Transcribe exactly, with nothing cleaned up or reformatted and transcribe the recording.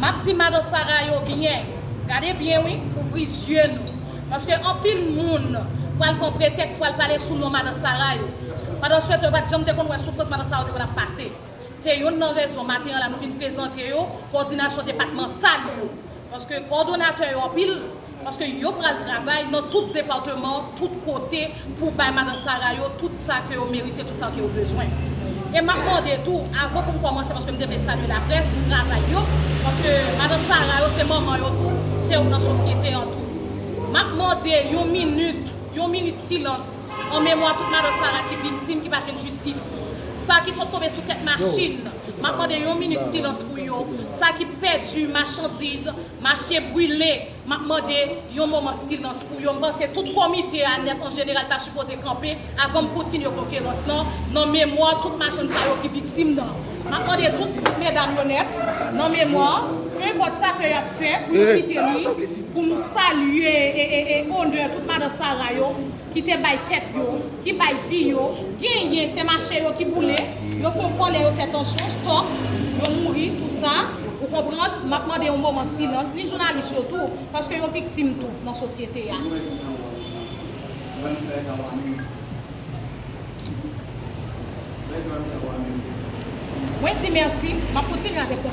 M ap di madan Sara yo byen. Gade byen wi, ouvri zye nou. Paske anpil moun pral pran pretèks pral pale sou non madan Sara yo. Pandan se tan yo pa t janm te konn wè soufrans madan Sara yo te konn ap pase. Se youn nan rezon maten an la nou vin prezante yo kowòdinasyon depatmantal yo. Paske kowòdonatè yo anpil, paske yo pral travay nan tout depatman, tout kote pou bay madan Sara yo tout sa ke yo merite, tout sa ke yo bezwen. E m ap mande tou, avan pou m kòmanse, paske m te vle salye laprès pou travay yo, paske madan Sara yo se manman yo tou, se yo nan sosyete an tou. M ap mande yon minit, yon minit silans an memwa tout madan Sara ki viktim, ki pa jwenn jistis. Sa ki sot tonbe sou tèt machin, m ap mande yon minit silans pou yo. Sa ki pèdi machandiz, mache brile, m ap mande yon moman silans pou yo. M panse tout komite a nèt an jeneral ta sipoze kanpe avan m kontinye konferans lan, nan memwa tout machann sa yo ki viktim nan. M ap mande tout medam yo nèt, nan memwa, nenpòt sa ke y ap fè pou yo kite li, pou m salye e, e, e onè tout madan Sara yo, ki te bay tèt yo, ki bay vi yo, genyen se mache yo ki boule, yo fè kòlè, yo fè tansyon, stòk, yo mouri, tout sa. Ou konprann? M ap mande yon moman silans, ni jounalis yo tou, paske yo viktim tou nan sosyete a. Mwen di mèsi, m ap kontinye avèk